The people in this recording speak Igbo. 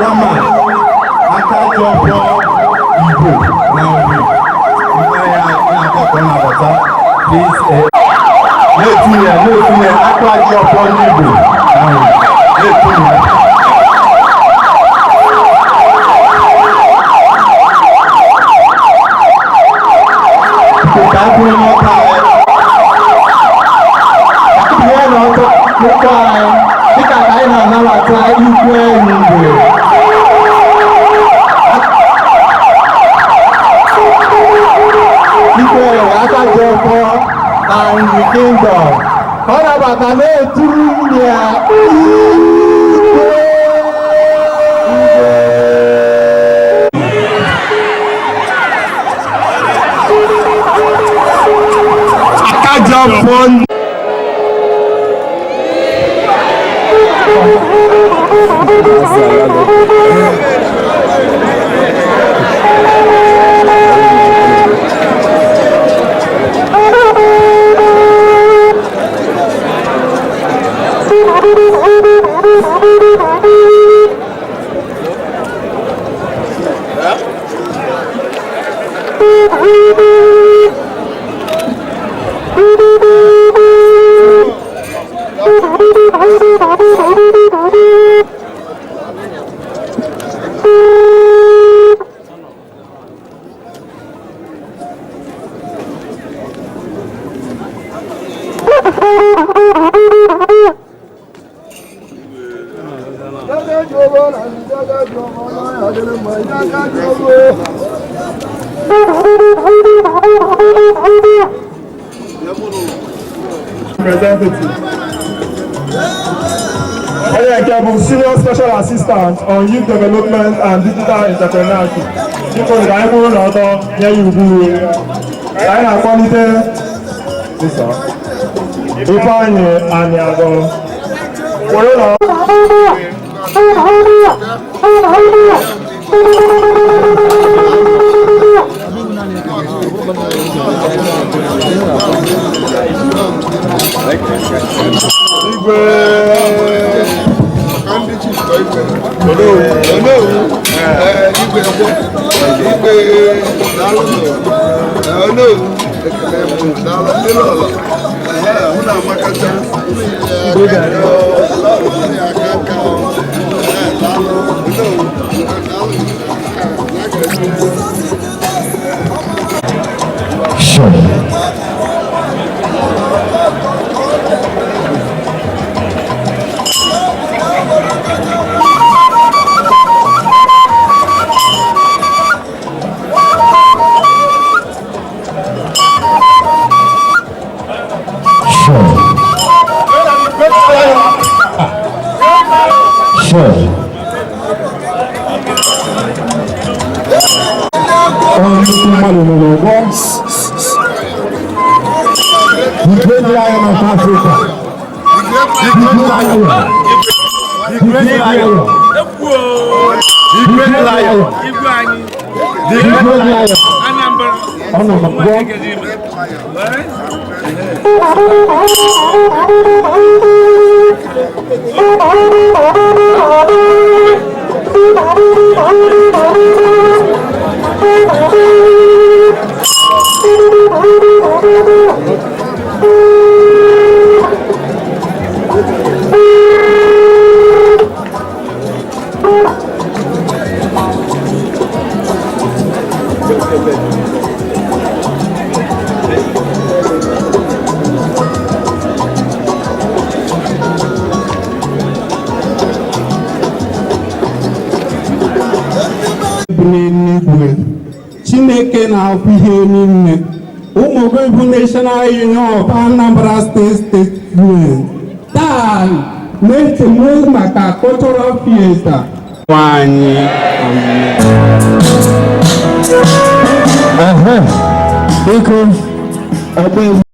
Rama aka ji ọfọ Igbo na nri nna ya na-abịa ka ọ na-abata. Please, na-etinye na-etinye aka ji ọfọ ndị Igbo na nri na-etinye. Ka a bụrụ n'ọka ihe n'ọtọ n'ụkwụ anyị dịka ka anyị na-anabata Igwe Igbo. Igwe aka ji ọfọ na Nri Kingdom ka ọ nabata na-eturu nwunye ya Igwe. Aka ji ọfọ ndị Representative. Onye nke bụ Senior Special Assistant on Youth Development and Digital Entrepreneurship. Biko, ka anyị kwụrụ n'ọtọ nye ya ugwu ya. Ka anyị na-akpọlite Ifeanyị Aniagọ. Kwụrụ n'ọtọ. Igwe Onowu, Onowu, Igwe Igwe, daalụ. Onowu, ekele m, daalụ ndị lọlọ hụ na amakacha aka aka. Daalụ Onowu, daalụ. Sure. Sure. Sure. Ọ nnukwu mmadụ nọ n'ọgbọ. The great lion of Africa. The great lion. The great lion. The great lion. The great lion. Ọ nọ n'ọgbọ. Bụ n'eluigwe, Chineke na-akwụ ihe niile, ụmụ gị bụ National Union of Anambra State State Women taa na-echemu maka cultural fiesta nwanyị. Amen. Ehe. Biko, ọgba egwu.